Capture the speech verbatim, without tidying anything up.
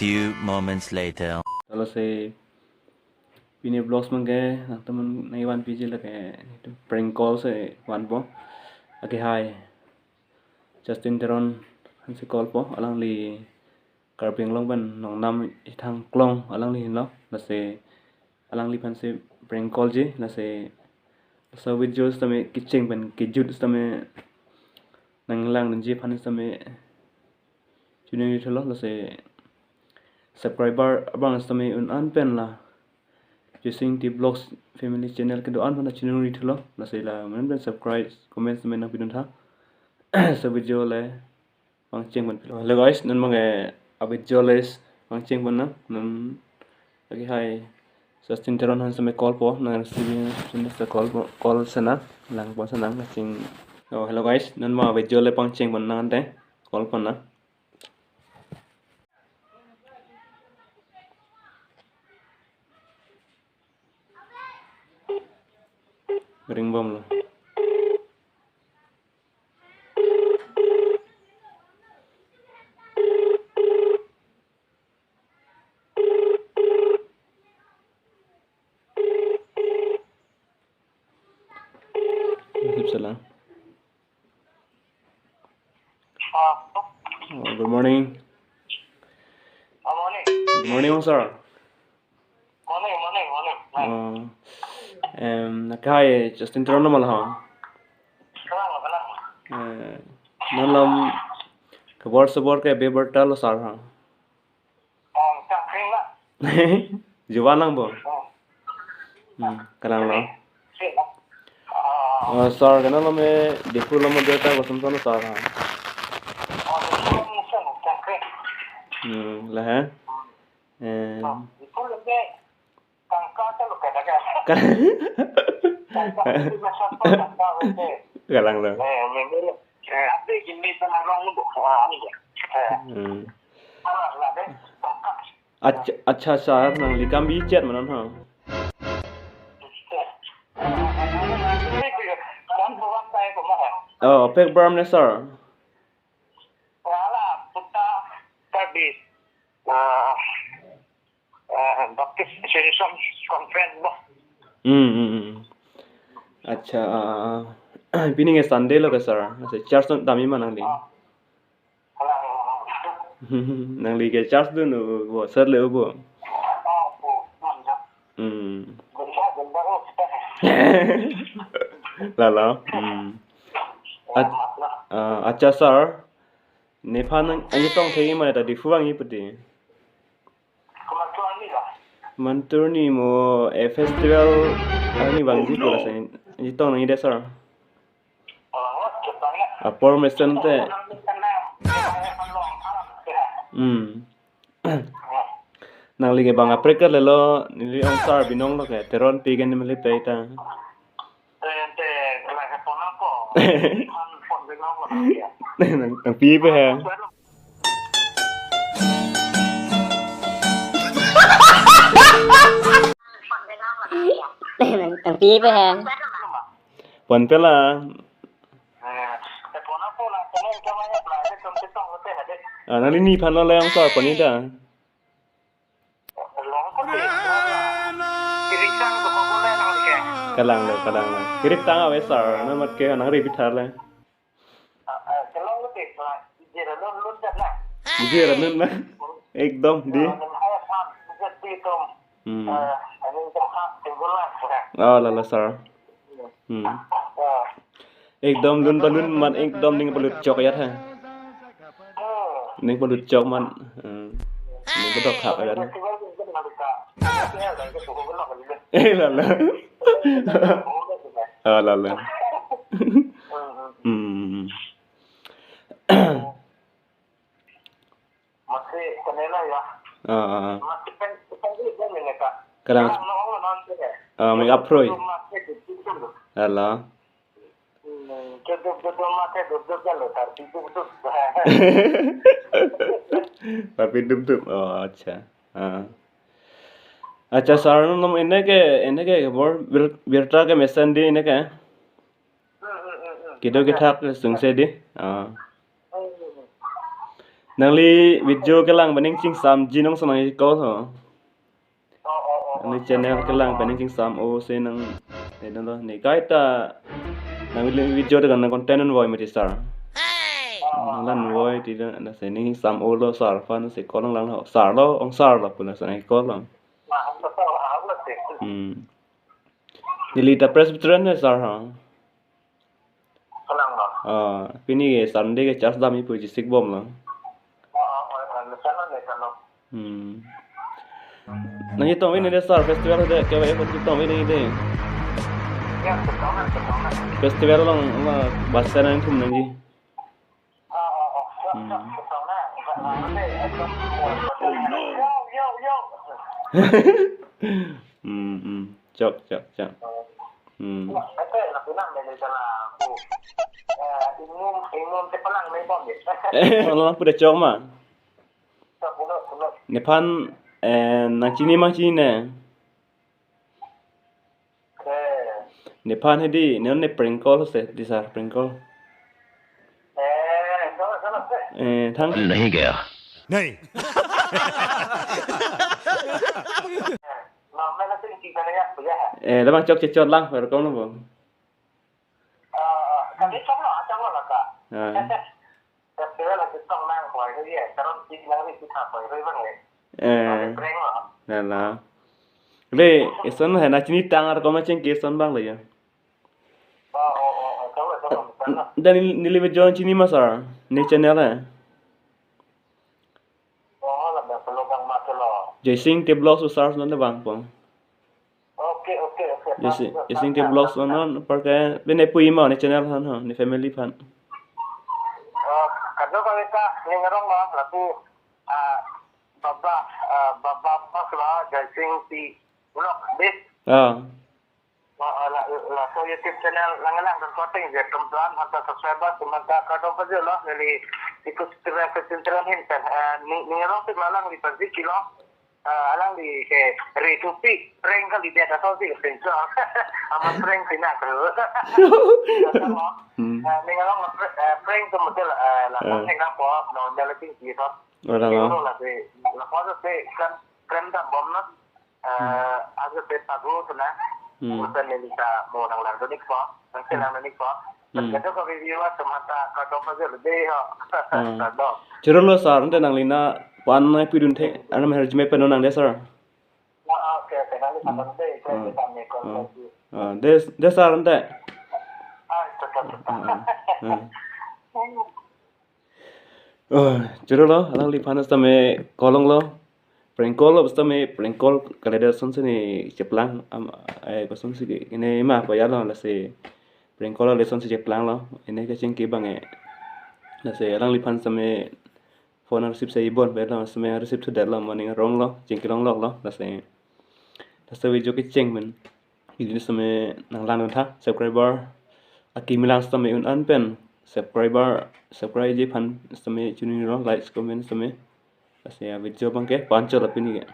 Few moments later. Lasi pini vlogs abangke nangtum nangkevan piji lake prank call si vanpo. Lake hai Justin Teron aphansi call po, alangli Karbi Anglong pen Nongnam Ithang Klong alangli henlo, lasi alangliphansi prank call ji, lasi laso video sitame kecheng pen kejut sitame nanglangdunji aphan sitame chiningri thulo, lasi subscriber abang sitame un-an pen la Joysing T Vlogs Family Channel kedo-an aphan chiningri thulo, lasi la un-an pen subscribe, comment sitame nangpidun tha. Laso video le pangcheng pon pilo. Hello guys, non abangke a video le pangcheng pon nang. Non lake hai Justin Teron aphan sitame call po, nang receive sitame call po, call si nang, lang pon si nang kaching. Oh, hello guys, non abang a video le pangcheng pon nang ante, call pon nang. Ring bomlo. Sip salang. Ah, Oh, good morning. ah, morning. Good morning, sir. Morning, morning, morning. Ah. Oh, em, lake hai Justin Teron ma la ho? Kalang, kalang. Eh, non alam kabor sabor ke be berta lo, sir, ha? Oh, cakring lah. Juvan lang bo. Oh. Hmm, kalanglo. Sih. Ah. Oh, sir, ke non alam me Diphu alam me berta kosonson, sir, ha? Oh, Diphu alam me kosonson, cakring. Hmm, la ha? Eh. Oh, Diphu alam me tangka ta lo kada ka. Ka- Tangka itu masa apa tangka itu. Kalanglo. Eh, memang. Eh, tapi gini pernah orang bu. Wah, ini. Eh. Hmm. Ah, lah deh. Tangka. Acha, acha, sir, nangli kam bichet ma non ha? Ini dia. Dan buat saya kemarin. Oh, pek bram ne, sir? Wala, puta, service. Ah, ah, Baptist Association Conference bo. Hmm, hmm, hmm. Acha, ah, ah. Pini ke Sunday lo ke, sir? Masi church dam-i ma nangli? Ah. Wala, wala, wala. Nangli ke church dun-o bo, sir le-o bo? Ah, bo, bo, bo. Hmm. Gunda, gunda, oh, kita. Lalo. Hmm. At-, ah, acha, sir. Nephan nang, angjitong thek-i ma ta Diphu vang-i pute? Komantu arni ka? Mantur ni mo, eh, festival arni vangji pura sa angjitong nang-i det, sir. Oh, cepat ya. Apor mesen te. Hmm. Nangli ke bang aprek ke lelo, neli ong sar binong lo ke, Teron pi ke neli pei ta. Te, te, la ke pon ako. Pon, pon binong lo ya. Nang, nangpi pe he. Nang, nangpi pe he. Pon pe la. Ah, nangli nephan lo le ong sar pon-i ta. Kalanglo, kalanglo. Kirip tang ave sir, non mat ke nang ri bithar le. Bijir alun na. Ekdom di. Hmm. Oh, lalo sir. Hmm. Ekdom lun balun mat ekdom ning balut chok ya tha. Ning balut chok mat. Hmm. Ning balut khap ya tha. Eh, lalo. Oh, lalo. Hmm. Masi kanela ya. Ah, ah, ah. Masi pen, pen di pen ini ka. Kadang. Kadang no no non sih. Ah, make up froi. Masi di di di. Alah. Hmm, jodoh jodoh masi jodoh jodoh lo tar di di di. Tapi dup dup. Oh, acha. Ah. Acha, sir, non ene ke, ene ke bor bir-, birta ke mesen di ene ke. Kedo kethak sungse di. Ah. Nangli video kelang pen ning chingsamji nang sonang call ho. Oh, oh, oh, nangli oh, channel oh, kelang oh, pen ning chingsam o se nang, eh, nang lo. Ne kaita nangli video de kan nang content un voi mati sir. Nang lan voi ti da na se ning chingsam o lo sir aphan se call lang lang ho. Sir lo, ong sir lo pu na se nang call lang. Hmm. Neli ta Presbyterian ne sir ha. Kalang ba? Ah, pini ke Sunday ke church dam ipu jisik bom lo. Ah, ah, ah, ah, ne channel, ne channel. Hmm. Nang chetong vin de sir, festival de ke vai ko chetong vin de. Ya, chetong na, chetong na. Festival along, along bus stand nangtum nangji. Ah, ah, ah, chetong, hmm, chetong, chetong na. Ba, ba, ba, eh, chetong. Oh, no. Yo, yo, yo. Hmm, hmm. Chok, chok, chok. Hmm. Ete, lapu nang mele jala pu. Eh, ingmum, ingmum te palang me bom ye. Eh, malang pu de chok ma. Sa pulo, pulo. Nephan, eh, nang chini ma chinine. Eh. Nephan hedi, ne ne prank call se, di sir, prank call. Eh, so, so, so. Eh, thang. नहीं गया। नहीं। Mama na sing kita na ya, ya. Eh, labang chok chechot lang, pero kong lo bom. Ah, kami chok lo, chok lo ka. Ah. Festival la chetong nang hoi hoi ye, karon si nang ri si thap hoi hoi bang le. Eh. Prank lo. La la. Le, eson hai na chini tang ar koma cheng ke eson bang le ya. Oh, oh, oh, oh, chok lo, chok lo, chok lo. Dan neli, neli video chini ma sir, ne channel hai. Oh, la da follow bang ma chok lo. Joysing T Vlogs search non bang pong. Okay, okay, okay. Joysing, Joysing T Vlogs non, non, porque bene pu ima ne channel han ha, ne family aphan. Oh, kado kami ka, ning arong lo, lapu, ah, baba, ah, baba pas lo, Joysing T Vlog, bis. Ah. Oh, oh, la, la, so YouTube channel lang lang dan koting je, kemudian anta subscriber, cuma ka, kadom pajo lo, neli, ikut subscribe ke channel hin kan, eh, ning, ning arong tik lo lang di pagi kilo. Ah, alangli ke re tupi prank kali dia ta si prank so. Ama prank sina kru. Hmm. Ah, ning arong, eh, prank tu betul, eh, la, hmm, prank kan po, no, dia lagi gitu. Orang lo. Itu lah si, la po si kan, prank dam bom na. Eh, hmm, aku si pagu tu na. Hmm. Bukan neli ta mo nang lang tu nik po. Nang si lang tu nik po. Hmm. Kado ko video a semata kado pa jelo de ho. Hmm. Kado. Choro lo sir, ante nangli na pan na pidun the, anam her jime penon nang de sir. Ah, okay, okay, nangli, hmm, kapan de, hmm, kita ni kon, hmm, lagi. Ah, de, de sir ante. Ah, tetap, tetap. Ah, ah, ah. Oh, choro lo, alangliphan sitame call long lo. Prank call lo sitame, prank call kalidet ason si ne cheplang, am, eh, koson si ke, ne ma pa ya lo, lasi prank call lo le ason si cheplang lo, ne kachingki bang e. Lasi alangliphan sitame phone receive si ibon pe lo, sitame receive thudet lo, mo ning arong lo, chingki long lok lo, lasi. Lasi video kecheng pen. Ili sitame nang lang tha, subscriber akimi lang sitame un-an pen subscriber, subscribe ji aphan sitame chini lo, likes, comment sitame. Lasi a video bang ke pancho la pini ke.